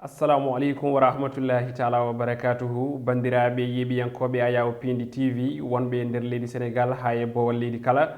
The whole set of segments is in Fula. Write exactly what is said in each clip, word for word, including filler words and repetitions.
Assalamu aleykum wa rahmatullahi taala wa barakatuhu. Banndiraaɓe yeeɓiyankooɓe Ayaw Pindi T V, wonɓe e nder leydi Senegaal haa e boowal leydi kala,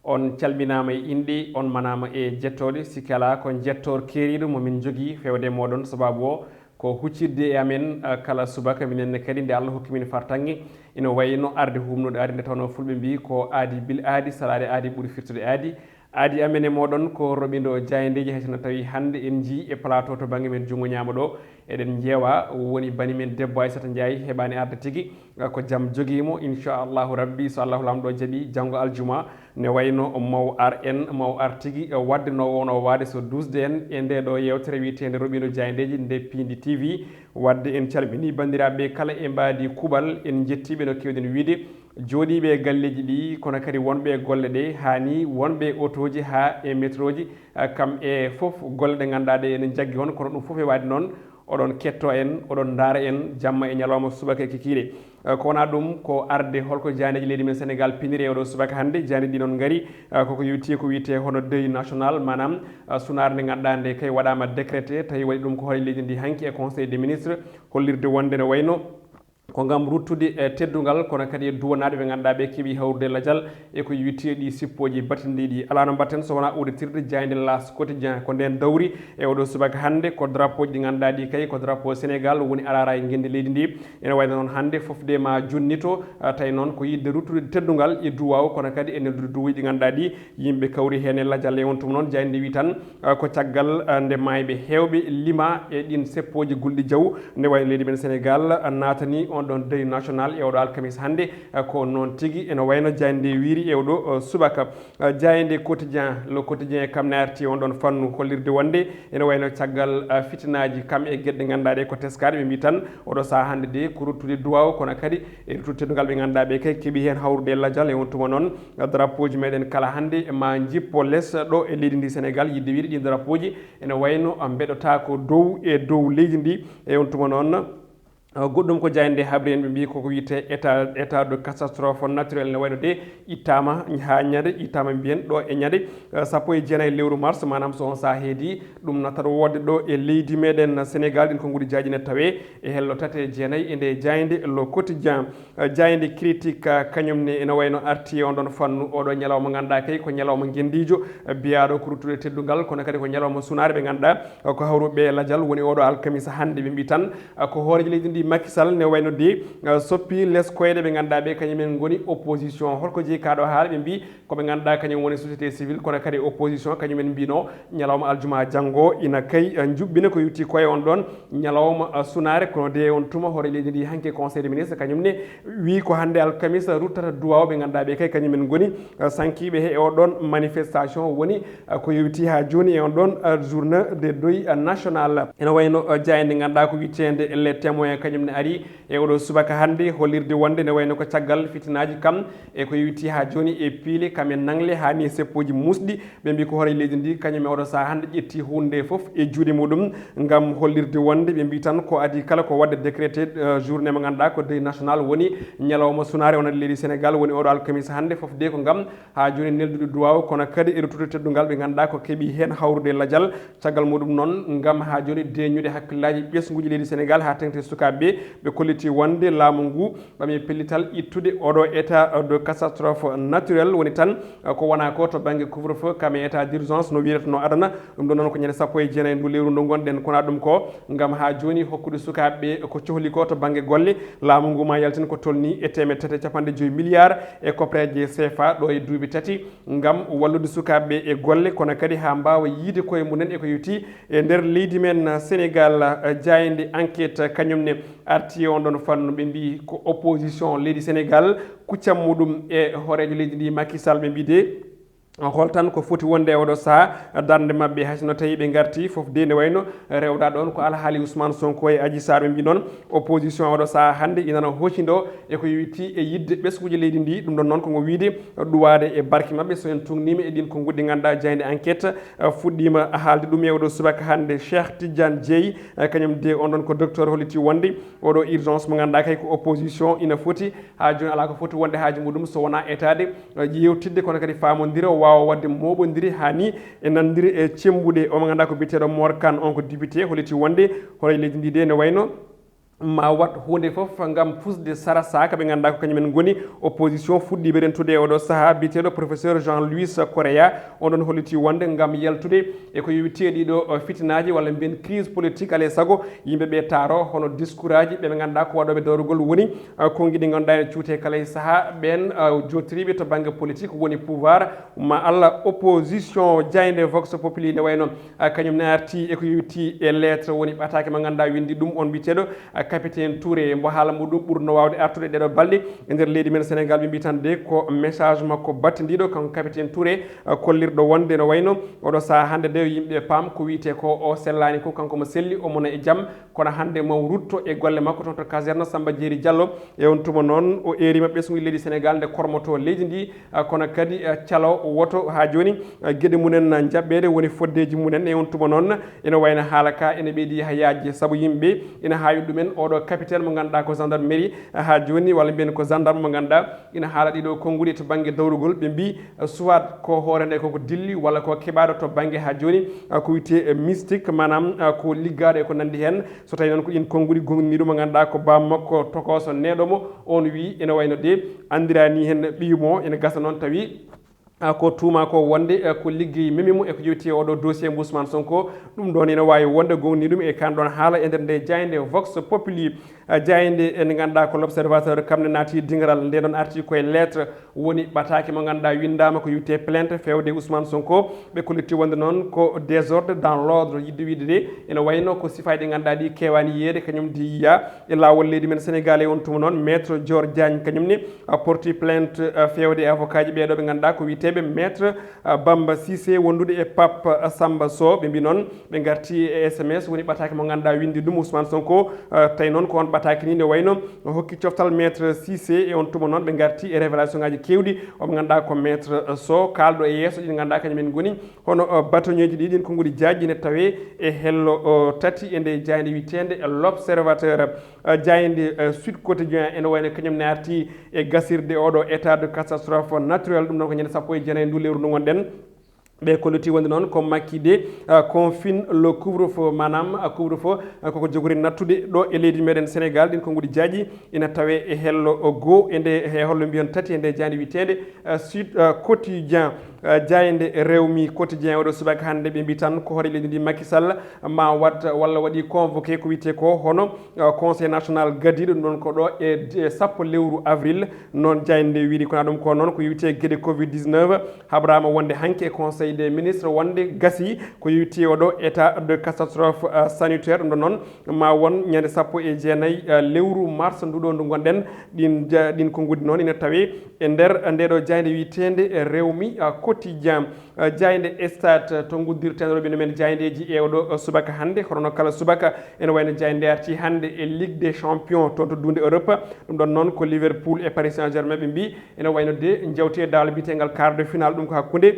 on calminaama e inɗe, on manaama e jettooɗe. Sikke alaa ko njettoor keeriiɗo mo min njogii feewde e mooɗon, sabaabu o ko huccitde e amen, eh, kala subaka. Minen ne kadi, nde Allah hokki min fartaŋŋe, ina wayi no arde humnude aadi, nde tawnoo fulɓe mbii ko aadi bil aadi, salaade aadi ɓuri firtude aadi. Aadi amen e mooɗon ko roɓindo jaayndeeji, hay sinno tawi hannde en njii e plateau to bannge men junngo ñaamo ɗo, eɗen njeewa, woni bani men debbo Aysata Njaay heɓaani arde tigi. Ko jam jogii mo, inchallahu rabbi, so Allahu Laamɗo jaɓi, janngo aljuma ne wayno maw ar en, maw ar tigi, wadde no wonoo waade so duusde en e nde ɗo yeewtere wiyeteende Roɓindo Jaayndeeji nde Piindi T V. Wadde en calminii banndiraaɓe kala e mbaadi kuuɓal, en njettii ɓe no keewɗen wiyde, jooɗiiɓe e galleeji ɗi, kono kadi wonɓe e golle ɗe, haa ni wonɓe e otooji haa e metrooji, ah, kam e fof golle ɗe ngannduɗaa ɗe ene njaggi on, kono ɗum fof e waade noon, oɗon kettoo en, oɗon ndaara en jamma e ñalawma, subaka e kikiiɗe. Ah, ko wonaa ɗum, ko arde holko jaayndeeji leydi men Senegaal piniri e oɗo subaka hannde. Jaayndeeji ɗi noon ngari, ah, koko yowti ko wiyetee hono deuil national, maanaam, ah, sunaare nde ngannduɗaa nde kay waɗaama décrété, tawi waɗi ɗum ko hooreejo leydi ndi hanki e Conseil des ministres, hollirde wonde ne wayno ko ngam ruttude, eh, teddungal, kono kadi e duwanaaɓe ɓe ngannduɗaa ɓe keɓii hawrude lajal e ko yowiti e ɗi sippooji batindiiɗi. Alaa no mbaɗten so wonaa udditirde jaaynde L'As Quotidien. Ko ndeen dawri e oɗo subaka hannde, ko drapeauji ɗi ngannduɗaa ɗi kay ko drapeau Senegaal woni arara e ngenndi leydi ndi. Ene wayno noon hannde fof de ma junnito, ah, tawi noon ko yiɗde ruttude teddungal e duwaaw, kono kadi e neldude duwuuji ɗi ngannduɗaa ɗi yimɓe kawri heen e lajal. E on tuma noon, jaaynde wi tan, ah, ko caggal, ah, nde maayɓe heewɓe lima e ɗin seppooji gulɗi jaw, nde wayno leydi men Senegaal, ah, naatani on ɗon deuil national e oɗo alkamis hannde, ah, ko noon tigi ene wayno jaaynde wiiri e oɗo, ah, subaka. Ah, jaaynde Quotidien, Le Quotidien, kam ne arti on ɗon fannu hollirde wonde ene wayno caggal, ah, fitinaaji kam e geɗe ɗe ngannduɗaa ɗe ko teskaaɗe, ɓe mbii tan oɗo sahaa hannde de ko ruttude duwaaw, kono kadi e ruttude teddungal ɓe ngannduɗaa ɓe kay keɓii heen hawrude e lajal. E on tuma noon, drapeauji meɗen kala hannde ma njippo les ɗo e leydi ndi Senegaal. Yiɗde wiide ɗin drapeauji ene wayno mbeɗotaako dow e dow leydi ndi. E on tuma noon, goɗɗum ko jaaynde habri en, ɓe mbii koko wiyetee état, état de catastrophe naturelle, ne wayno de ittaama haa ñande, ittaama mbiyen ɗo e ñande, eh, sappo e jeenayi lewru mars, maanaam so on sahaa heedi, ɗum nattat woodde ɗo e leydi meɗen Senegaal. Ɗin konguɗi jaaji ne tawee e hello tati e jeenayi e nde jaaynde Le Quotidien. Eh, jaaynde Critique, eh, kañum ne ene wayno arti e on ɗon fannu oɗo ñalawma, ngannduɗaa kay ko ñalawma ngenndiijo, eh, biyaaɗo ko ruttude teddungal, kono kadi ko ñalawma sunaare ɓe ngannduɗaa, eh, ko hawruɓe e lajal woni oɗo alkamisa hannde. Ɓe mbii tan, eh, ko hooreejo leydi ndi Macky Sall ne wayno de, eh, soppi les koyɗe ɓe ngannduɗaa ɓe kañumen ngoni opposition. Holko jeyi kaa ɗo haala? Ɓe mbii ko ɓe ngannduɗaa kañum woni société civile, kono kadi opposition, kañumen mbino ñalawma aljuma janngo ina kay, eh, njuɓɓina ko yowiti ko e on ɗon ñalawma, eh, sunaare. Kono de on tuma hoore leydi ndi hanki Conseil des ministres kañum ne wii ko hannde alkamisa ruttata duwaaw ɓe ngannduɗaa ɓe kay kañumen ngoni, eh, sankiiɓe he o ɗon manifestation woni, eh, ko yowiti haa jooni e on ɗon, eh, journée de deuil, eh, national. Ene wayno, eh, jaaynde ngannduɗaa ko witeende Les Témoins kañum ne ari e oɗo subaka hannde hollirde wonde ne wayno ko caggal fitinaaji kam e ko yowiti haa jooni e piile kam e nangle haa ni seppooji musɗi. Ɓe mbii ko hoore leydi ndi kañum e oɗo sahaa hannde ƴetti huunde fof e juuɗe muɗum ngam hollirde wonde ɓe mbii tan ko adii kala ko waɗde décrété, eh, journée mo ngannduɗaa ko deuil national woni ñalawma sunaare wonande leydi Senegaal woni oɗo alkamisa hannde. Fof de ko ngam haa jooni neldude duwaaw, kono kadi e ruttude teddungal ɓe ngannduɗaa ko keɓii heen hawrude lajal. Caggal muɗum noon, ngam haa jooni deeñude hakkillaaji ɓesnguuji leydi Senegaal haa teŋti sukaaɓe ɓe, ɓe kolliti wonde laamu ngu ɓami pellital ittude oɗo état de catastrophe naturelle, woni tan, eh, ko wonaa ko to bannge couvre-feu kam e état d'urgence no wiyetenoo adana. Ɗum ɗo noon ko ñande sappo e jeenayi ndu lewru ndu ngonɗen, ko wonaa ɗum ko ngam haa jooni hokkude sukaaɓe ɓe ko cohli ko to bannge golle. Laamu ngu ma yaltin ko tolnii e teemedde tati e capanɗe joyi milliards e koppareeje C F A ɗo e duuɓi tati ngam wallude sukaaɓe ɓe e golle, kono kadi haa mbaawa yiyde koye mumen e ko yowiti e nder leydi men Senegaal. Eh, jaaynde Enquête kañum ne arti e on ɗon fannu, ɓe mbii ko opposition leydi Senegaal, kuccam muɗum e hooreejo leydi ndi Macky Sall, ɓe mbii de, hol tan ko foti wonde e oɗo sahaa darnde maɓɓe, hay sinno tawi ɓe ngarti fof de, nde wayno rewɗaa ɗon ko alhaali Ousmane Sonko e Adji Sarr. Ɓe mbii noon opposition oɗo sahaa hannde ina no hoocindoo e ko yowiti e yiɗde ɓesnguuji leydi ndi. Ɗum ɗon noon ko ngo wiyde ɗuwaade e barke maɓɓe. So en tuugniima e ɗin konguɗi ɗi ngannduɗaa jaaynde Enquête, eh, fuɗɗiima haalde ɗum e oɗo subaka hannde. Cheikh Tidiane Dieye, eh, kañum de on ɗon ko docteur, holliti wonde oɗo urgence mo ngannduɗaa kay ko opposition ina foti haa jooni alaa ko foti wonde haaju muɗum so wonaa etaade, eh, ƴeewtidde kono kadi faamondira o Ɓaawo waɗde mooɓondiri haa ni e nanndiri e cemmbuɗe, o mo ngannduɗaa ko biyeteeɗo Mor Kane, on ko député, holliti wonde hono e leydi ndi de ne wayno ma waɗ huunde fof ngam fusde sara saaka ɓe ngannduɗaa ko kañumen ngoni opposition fuɗɗiiɓe rentude e oɗo sahaa, biyeteeɗo professeur Jean Louis Correa. On ɗon holliti wonde ngam yaltude e ko yowiti e ɗiɗo, o, fitinaaji walla mbiyen crise politique, alaa e sago yimɓe ɓe taaro hono discours aji ɓe ɓe ngannduɗaa ko waɗooɓe dawrugol woni, o, konngi ɗi ngannduɗaa ene cuute kala e sahaa. Ɓeen, o, jooɗtoriiɓe to bannge politique woni pouvoir ma alla opposition. Jaaynde Vox Populi ne wayno, a, kañum ne arti e ko yowiti e lettre woni ɓataake mo ngannduɗaa winndi ɗum on biyeteeɗo, a, capitaine Touré, mbo haala muɗum ɓurno waawde artude ɗeɗo balɗe e nder leydi men Sénégal. Ɓe mbi tan de ko message makko battindiiɗo kanko capitaine Touré, a, kollirɗo wonde no wayno oɗo sahaa hannde de yimɓe paam ko wiyetee ko o sellaani ko kanko mo selli, omo na e jam, kono hannde mo rutto e golle makko toon to caserne Samba Jeeri Diallo. E on tuma noon o eeriima ɓesngu leydi Sénégal nde kormoto leydi ndi, a, kono kadi, a, calo woto haa jooni, a, geɗe mumen na jaɓɓeede woni foddeeji mumen. E on tuma noon ene wayno haala ka ene ɓeydi yaha yaajde sabu yimɓe ina haawi ɗumen oɗo capitaine mo ngannduɗaa ko gendarmerie, a, haa jooni walla mbiyen ko gendarme mo ngannduɗaa ina haala ɗiɗo konnguɗi to bannge dawrugol. Ɓe mbi, a, soit ko hoore nde koko dilli walla ko keɓaaɗo to bannge haa jooni, a, ko wiyetee, e, mystique, maanaam, a, ko liggaaɗo e ko nanndi heen. So tawii noon ko ɗiin konnguɗi gonɗini ɗum mo ngannduɗaa ko baam makko tokooso neeɗo mo, on wii ene wayno de anndiraani heen ɓiyu mo. Ene gasa noon tawi, a, ko tuuma ko wonde, a, ko liggey memi mo e ko yowiti e oɗo dossier mbo Ousmane Sonko. Ɗum ɗoon ene waawi wonde gonɗini ɗum e kaan ɗoon haala e nder nde jaaynde Vox Populi. A, jaaynde nde ngannduɗaa ko L'Observateur kam ne naati dingiral nde ɗoon arti koye lettre woni ɓataake mo ngannduɗaa winndaama ko yowiti e plainte feewde Ousmane Sonko. Ɓe kolliti wonde noon ko désordre dans l'ordre, yiɗde wiide de ene wayno ko sifaaji ɗi ngannduɗaa ɗi keewaani yiyeede kañum di yiyaa e laawol leydi men Sénégal. E on tuma noon maître Dior Diagne kañum ne, a, porti plainte, a, feewde e avocat ji ɓeeɗo ɓe ngannduɗaa ko wiyeteeɓe maître, a, Bamba Cissé wondude e Pape, a, Samba Sow. Ɓe mbi noon ɓe ngarti e S M S woni ɓataake mo ngannduɗaa winndi ɗum Ousmane Sonko, a, tawi noon ko on ɓataake ni nde wayno o hokki coftal maître Cissé. E on tuma noon ɓe ngarti e révélation ngaji keewɗi, o mo ngannduɗaa ko maître, a, Sow kaalɗo e yeeso ɗi ngannduɗaa kañum en ngoni hono, o, bâtonnier ji ɗi, ɗiin konnguɗi jaajɗi ne tawee e hello, o, tati e nde jaaynde wiyeteende L'Observateur. A, jaaynde, a, Sud Quotidien ene wayno kañum ne arti e gasirde oɗo état de catastrophe naturelle, ɗum noon ko ñande sappo e jeenayi ndu lewru ndu ngonɗen. Ɓe kolliti wonde noon ko Macky de, a, confine le couvre-feu, maanaam, a, couvre-feu, a, koko jogori nattude ɗo e leydi meɗen Sénégal. Ɗiin konnguɗi jaajɗi ina tawee e hello, o, goo e nde, e hello mbiyon tati e nde jaaynde wiyeteende, a, Sud, a, Quotidien. A, jaaynde Rewmi Quotidien oɗo subaka hannde ɓe mbi tan ko hoore leydi ndi Macky Sall ma waɗ walla waɗi convoqué ko wiyetee ko hono, a, Conseil national gadiiɗo ɗum ɗoon ko ɗo e, e sappo lewru avril. Noon jaaynde nde wiiri ko na ɗum ko noon ko wiyetee geɗe covid dix-neuf habraama wonde hanki e Conseil des ministres wonde gasi ko yowiti oɗo état de catastrophe, a, sanitaire. Ɗum ɗoon noon ma won ñande sappo e jeenayi, a, lewru mars nduɗo ndu ngonɗen. Ɗin ja-, ɗin konnguɗi noon ina tawee e nder ndeɗo jaaynde wiyeteende Rewmi, a, Quotidien. A, jaaynde Stade to nguddirten rewɓe men jaaydeeji e oɗo, a, subaka hannde. Hono no kala subaka ene wayno jaaynde arti hannde e Ligue des Champions toon to duunde Europe. Ɗum ɗoon noon ko Liverpool e Paris Saint-Germain ɓe mbi ene wayno de njawti e dawal mbiyeteengal quart de finale, ɗum ko hakkunde,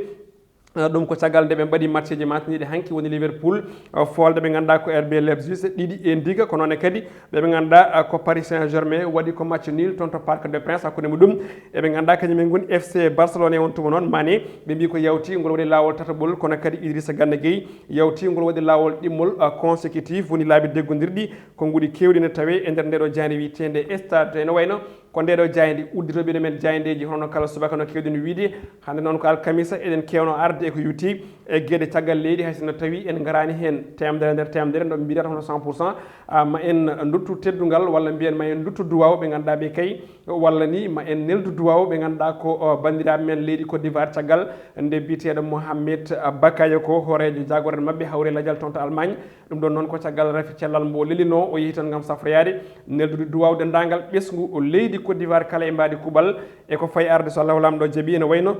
a, ɗum ko caggal nde ɓe mbaɗi matcheji maantiniiɗi hanki woni Liverpool, a, foolde ɓe ngannduɗaa ko R B Leipzig ɗiɗi e ndiga. Ko noon ne kadi ɓe ɓe ngannduɗaa, a, ko Paris Saint-Germain waɗi ko match nul toon to Parc des Princes hakkunde muɗum e ɓe ngannduɗaa kañum en ngoni F C Barcelone. E on tuma noon Mané ɓe mbi ko yawti ngol waɗi laawol tataɓol, kono kadi Idrissa Gana Gueye yawti ngol waɗi laawol ɗimmol, a, consécutif woni laabi deggondirɗi. Konnguɗi keewɗi ne tawee e nder ndeɗo jaaynde wiyeteende Stade. Ene wayno ko ndeɗo jaaynde udditooɓe men jaayndeeji hono no kala subaka no keewɗen wiide. Hannde noon ko alkamisa, eɗen keewno arde e ko yowiti e geɗe caggal leydi, hay sinno tawi en ngaraani heen teemedere nder teemedere, no ɓe mbiyata hono cent pour cent. A, ma en nduttu teddungal walla mbiyen ma en nduttu duwaaw ɓe ngannduɗaa ɓe kay, walla ni ma en neldu duwaaw ɓe ngannduɗaa ko, o, banndiraaɓe men leydi Côte d'Ivoire caggal nde biyeteeɗo Mohamed Bakayoko, hooreejo jaagorɗe maɓɓe hawre lajal toon to Allemagne. Ɗum ɗoon noon ko caggal rafi cellal mbo lelinoo, o yehi toon ngam safroyaade, neldude duwaaw denndaangal ɓesngu leydi Côte d'Ivoire kala e mbaadi kuuɓal. E ko fayi arde so Allahu Laamɗo jaɓi, ene wayno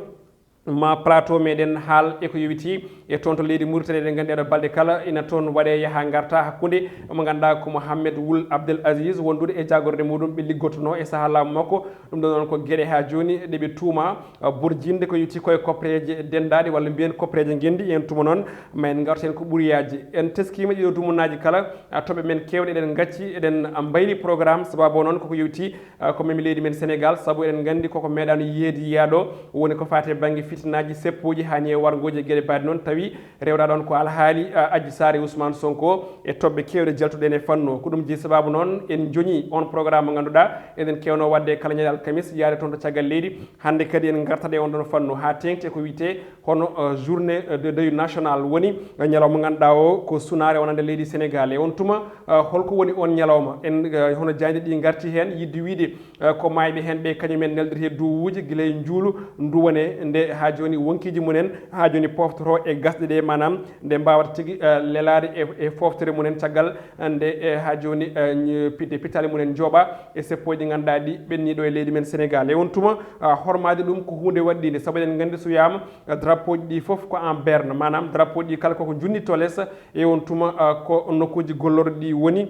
ma plateau meɗen haal e ko yowiti e toon to leydi Mauritanie. Eɗen nganndi ɗo balɗe kala ina toon waɗe yaha ngarta hakkunde mo ngannduɗaa ko Mohamed Wul Abdel Aziz wondude e jaagorɗe muɗum ɓe liggotonoo e sahaa laamu makko. Ɗum ɗo noon ko geɗe haa jooni ɗe ɓe tuuma, a, burjinde ko yowiti koye koppereeje denndaaɗe walla mbiyen koppereeje ngenndi. En tuma noon ma en ngartu heen ko ɓuri yaajde. En teskiima ɗiɗo dumunnaaji kala, a, toɓɓe men keewɗe eɗen ngacci, eɗen mbayli programme, sababu o noon koko yowiti, a, ko memi leydi men Sénégal, sabu eɗen nganndi koko meeɗaano yiyeede yiyaa ɗo, woni ko faati e bannge Fitinaaji seppooji haa ni e warngooji e geɗe baɗe noon, tawi rewɗa ɗoon ko alhaali, a, Adji Sarr e Ousmane Sonko e toɓɓe keewɗe jaltuɗen e fannu. Ko ɗum jeyi sababu noon en joñi on programme mo ngannduɗaa eɗen keewno waɗde kala ñande alkamis yaade toon to caggal leydi. Hannde kadi en ngartat e on ɗoon fannu haa teeŋti e ko wiyetee hono, eh, journée, eh, de deuil national woni, eh, ñalawma mo ngannduɗaa o ko sunaare wonande leydi Sénégal. E on tuma, eh, holko woni on ñalawma? En, eh, hono jaaynde ɗi ngarti heen yiɗde wiyde, eh, ko maayɓe heen ɓe kañum en neldirtee duwuuji gila e njuulu nduwane nde haa jooni wonkiiji mumen haa jooni pooftotoo e gasɗe ɗe, maanaam nde mbaawata tigi, eh, lelaade e, e fooftere mumen caggal nde, eh, haa jooni, eh, ñ-, pidde pittaali mumen njooɓa e seppooji ɗi ngannduɗaa ɗi ɓenni ɗo e leydi men Sénégal. E on tuma, ah, hormaade ɗum ko huunde waɗɗiinde, sabu eɗen nganndi so wiyaama, ah, drapeau ji ɗi fof ko en berne, maanaam drapeau ji ɗi kala koko njunnitto les, e on tuma, ah, ko nokkuuji gollorɗi ɗi woni,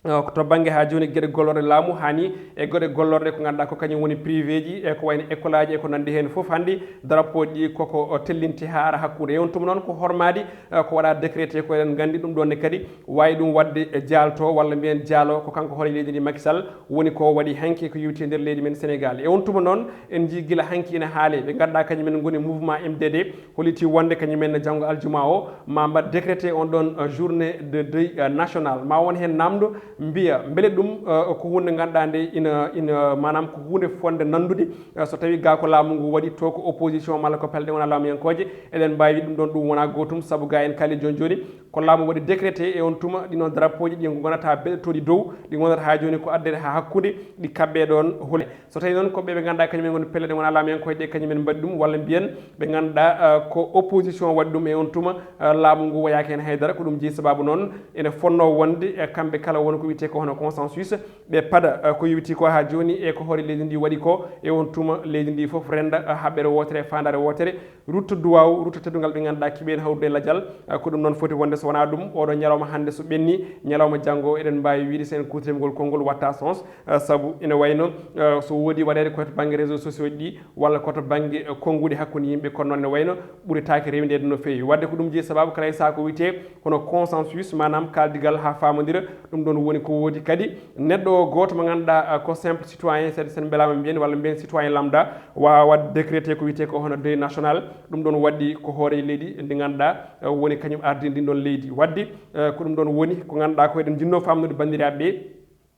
ah, ko to bannge haa jooni geɗe gollorɗe laamu, haa ni e geɗe gollorɗe ko ngannduɗaa ko kañum woni privé ji, e ko wayno école aji e ko nanndi heen fof. Hannde drapeau ji ɗi koko, oh, tellinti haa ara hakkunde. E on tuma noon ko hormaade, eh, ko waɗa décrété ko eɗen nganndi ɗum ɗoon ne kadi waawi ɗum waɗde, eh, jaalto walla mbiyen jaalo ko kanko hoore leydi ndi Macky Sall woni ko waɗi hanki ko yowti e nder leydi men Sénégal. E on tuma noon en njii gila hanki ina haale ɓe ngannduɗaa kañum en ngoni mouvement M D D holliti wonde kañum en janngo aljuma o ma mbaɗ décrété on ɗoon, eh, journée de deuil, eh, national. Ma won heen namdo mbiya mbele ɗum, eh, ko huunde ngannduɗaa nde ina, ina maanaam ko huunde fonde nanndude, eh, so tawi gaa ko laamu ngu waɗi to ko opposition malla ko pelɗe wona laamuyankooje. Eɗen mbaawi ɗum ɗoon, ɗum wonaa gootum, sabu gaa en kaali jooni jooni ko laamu waɗi décrété e on tuma ɗi noon drapeau ji ɗi ngonata beɗotooɗi dow, ɗi ngonata haa jooni ko addere haa hakkunde, ɗi kaɓɓe ɗoon holi. So tawi noon ko ɓe ɓe ngannduɗaa kañum en ngoni pelle ɗe wonaa laamuyankooje ɗe kañum en mbaɗi ɗum, walla mbiyen ɓe ngannduɗaa, ah, ko opposition waɗi ɗum e on tuma, ah, laamu ngu wayaaki heen haydara, ko ɗum jeyi sababu noon ene fonnoo wonde e kamɓe kala won ko wiyetee ko hono consensus, ɓe paɗa, ah, ko yowiti ko haa jooni e ko hoore leydi ndi waɗi ko, e on tuma leydi ndi fof rennda, ah, haɓɓere wootere, faandaare wootere, rutto duwaaw, rutto teddungal ɓe ngannduɗaa kiɓe en hawrude e lajal. Ah, ko ɗum noon foti wonde, so wonaa ɗum, oɗo ñalawma hannde so ɓenni, ñalawma janngo eɗen mbaawi wiyde so en kuutirii ngol konngol watta sens, ah, sabu ene wayno, ah, so woodi waɗeede ko to bannge réseaux sociaux ji ɗi walla ko to bannge, eh, konnguɗi hakkunde yimɓe, kono noon ene wayno ɓuretaake rewindeede no feewi. Waɗde ko ɗum jeyi sababu kala e saha ko wiyetee hono consensus, maanaam kaaldigal haa faamondira, ɗum ɗoon woni ko woodi. Kadi neɗɗo o gooto mo ngannduɗaa, ah, ko simple citoyen, sen, sen mbelaama mbiyen walla mbiyen citoyen lambda, waawa waɗde décrété ko wiyetee ko hono deuil national. Ɗum ɗoon waɗi ko hoore leydi ndi ngannduɗaa, eh, woni kañum ardini ndin ɗoon leydi. Waɗde, eh, ko ɗum ɗoon woni ko ngannduɗaa ko eɗen njinnoo faamnude banndiraaɓe ɓe,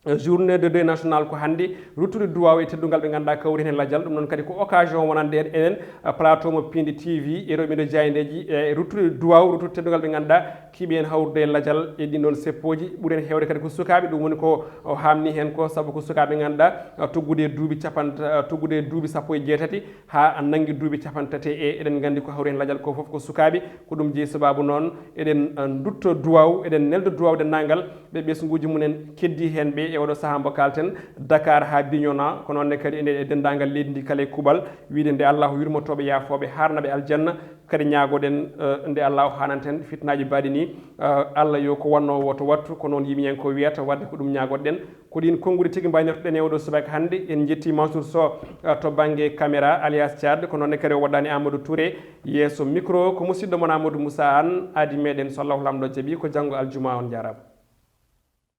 eh, journée de deuil national ko hannde ruttude duwaaw e teddungal ɓe ngannduɗaa kawri heen lajal. Ɗum noon kadi ko occasion wonande en enen, eh, plateau mo Pindi T V e rewɓe nder jaayndeeji, e ruttude duwaaw, ruttude teddungal ɓe ngannduɗaa kiɓe en hawrude e lajal e ɗin ɗoon seppooji. Ɓuri en heewde kadi ko sukaaɓe, ɗum woni ko o haamni heen ko, sabu ko sukaaɓe ngannduɗaa, eh, tuggude e duuɓi capanta-, eh, tuggude e duuɓi sappo e jeetati haa nanngi duuɓi capantati e, eɗen nganndi ko hawri heen lajal ko fof ko sukaaɓe. Ko ɗum jeyi sababu noon eɗen, eh, ndutto duwaaw, eɗen neldo duwaaw denndaangal ɓe ɓesnguuji mumen keddii heen ɓe e oɗo sahaa mbo kaalten, Dakar haa Bignona, ko noon ne kadi ene e denndaangal leydi ndi kala e kuuɓal, wiyde nde Allahu yurmotooɓe, yaafooɓe, haarnaɓe aljanna. Kadi ñaagoɗen, eh, nde Allahu haananten fitinaaji baɗi ni, eh, Allah yo ko wannoowo to wattu, ko noon yimiyen ko wiyata, waɗde ko ɗum ñaagoɗen. Ko ɗiin konnguɗi tigi mbaynortoɗen e oɗo subaka hannde. En njetti Mansour Sow, eh, to bannge caméra, alias Thiat, ko noon ne kadi o waɗɗani Amadou Touré yeeso micro. Ko musidɗo mon Amadou Moussa Anne, aadi meɗen, so Allahu Laamɗo jaɓi, ko janngo aljuma. On njaaraama.